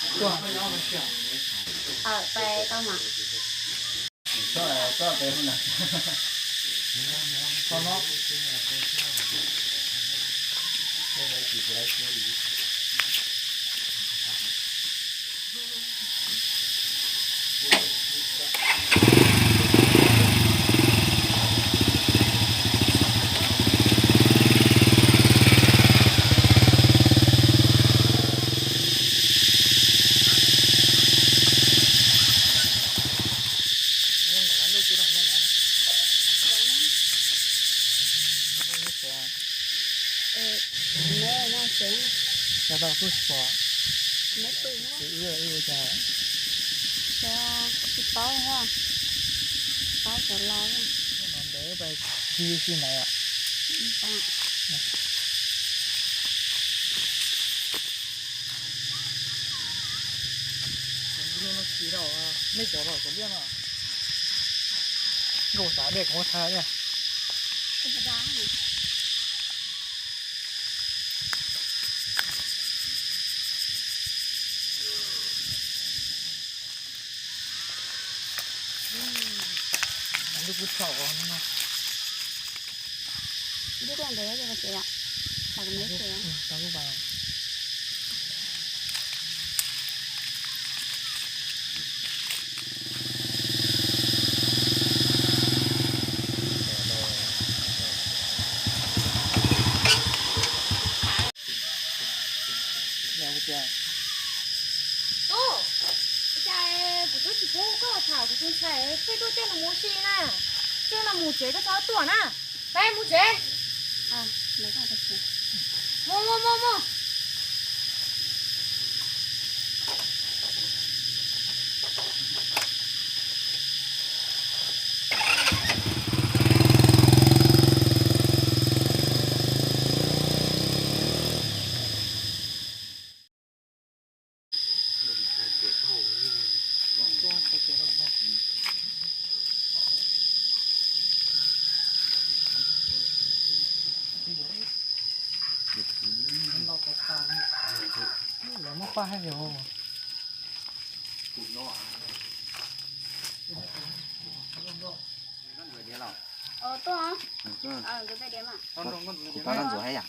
Tuaj. Pais tau mas. Tsis tau tuaj tsis pom. Ces wb ua cas? Tsis paub, paub cov los. Ntev pais tsis si ntawd. Nej cov los cov liaj no. Nkauj xav dej kuv muab thaij na. Lub kub thaum no. Lub kub ntev ces tau lub pas. Tub, ua cas kuv twb tsis pub koj tham kuv tus ntxhais pheej tuaj coj nws mus ua si na. Coj nws mus tsev, koj txhob tuaj na. Peb mus tsev. Mus mus mus mus. Lawv muab paj hais yog. Tuaj. Kuv pab koj ntxuav hais yam.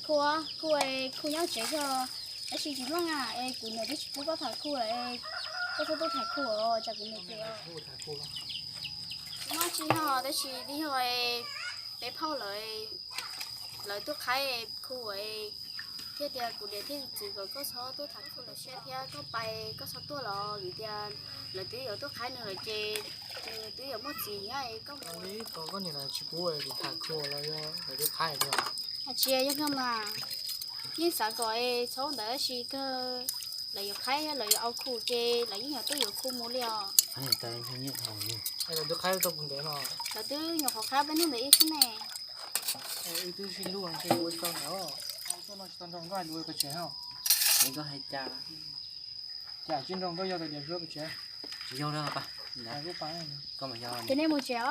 Khu, khu, khu nyob tsev xwb, tab sis tsis mloog na, es kuv niam twb tsis pub koj tham khu lawm, koj txhob tuaj tham khu os, tsam kuv niam tsev os. Tsis muaj tsi no, tab sis twb yog peb phauj lawv, lawv tuaj qhaib khu thiaj tias kuv niam thiaj txwv kom koj txhob tuaj tham khu lawv siab thiab koj pais koj txhob tuaj los vim tias lawv twb yuav tuaj qhaib nws lawm ces nws twb yuav muaj txiv nyob es koj mus. Li tau koj niam lawv tsis pub kuv tham khu los yog lawv twb qhaib thiab. Hais tsis yog kawg mas, yeej xav kom txhob ua ntawd tab sis kawg lawv yuav qhaib thiab lawv yuav au khu ces lawv yeej yuav tuaj yuav khu mus li os. Lawv twb qhaib tau kuv ntev no. Lawv twb nyuam qhuav qhaib peb hnub ntawd ib xwb ne. Wb twb sib hlub ntshe kuv ua tsis tau ntawd. Tuaj no tsis tau nrog koj hais lus pes tsev os. Koj hais cas? Cas tsis nrog koj yog tias diav zuab pes tsev? Tsis yog li pa. Ces nej mus tsev os.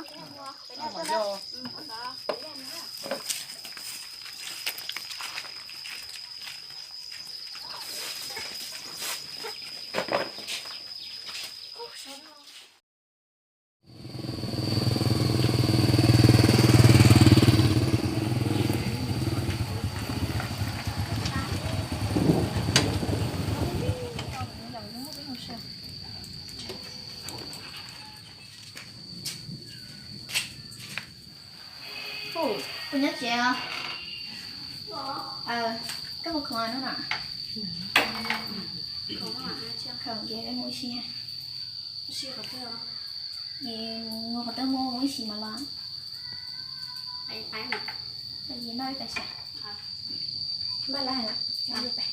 Kuv nyob tsev os. Koj puas khoom hnub no? Khoom ces peb mus ua si. Mus qhov twg mus ua si mas los. Noj ib pais xwb. Npaj lawm, noj ib pais.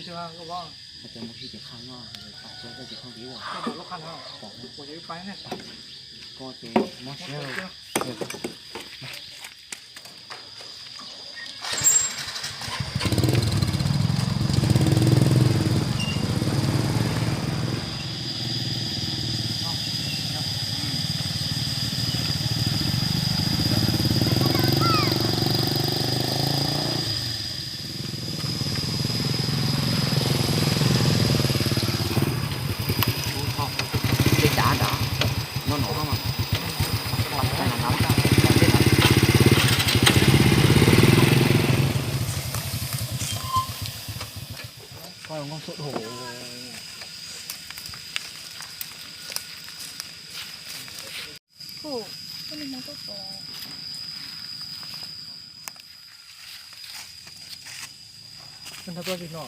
Hais tias mus si ces qha nyob, tau txog ces qha viv ua. Koj ces mob siab. Ua tso, tej dav nrad, nyob no mas. Koj los nkoog xub dhau. Koj nrog peb ua tsi no?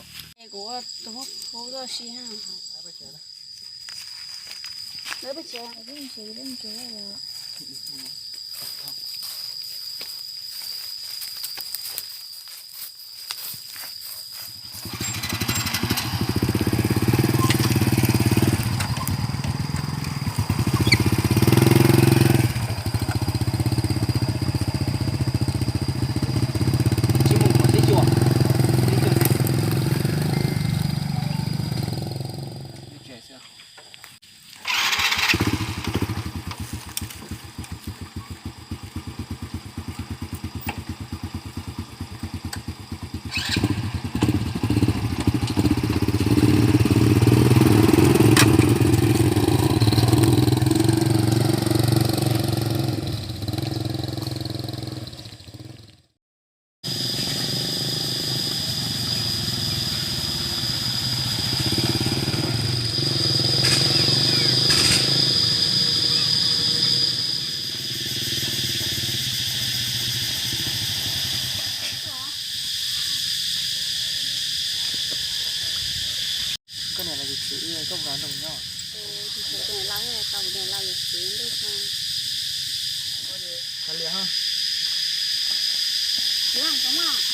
Kuv ua tus hub hub tuaj si ha. Lawv peb tsev, peb tsev, peb tsev. Koj niam los tsis txwm wb, koj puas kam nrog kuv nyob? Tsis txwm, koj niam lau, tau kuv niam lau yuav txiv ntuj xwb. Kav liam ha. Txiv, tau mas.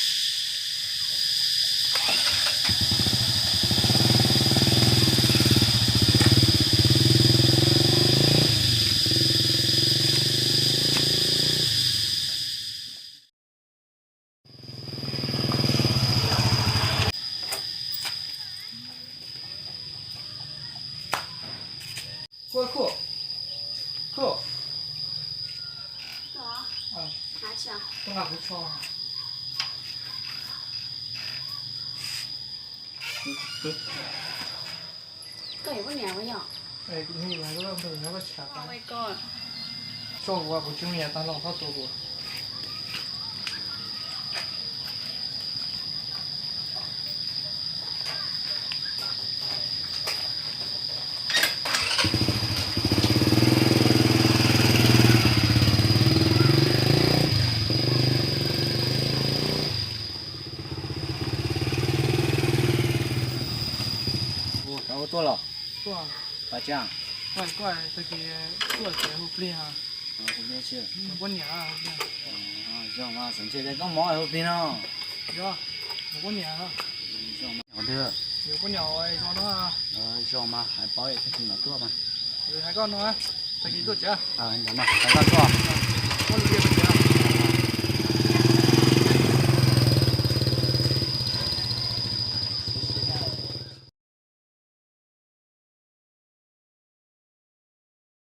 Koj yuav poj niam ua yog? Tso kuv, kuv tsis ua niam tag los koj tua kuv. Tuaj los? Tuaj. Pab tsev? Koj, koj tag kis tuaj tsev hu plig. Hu plig tsis? Kuv poj niam hu plig. Zoo mas, xav ntshe tias koj mov hu plig no. Yog, kuv poj niam. Zoo mas, kuv poj niam zoo no. Zoo mas, hais paub tag kis mam tuaj mas. Hais koj no, tag kis tuaj tsev. Ntawd mas, hais koj tuaj.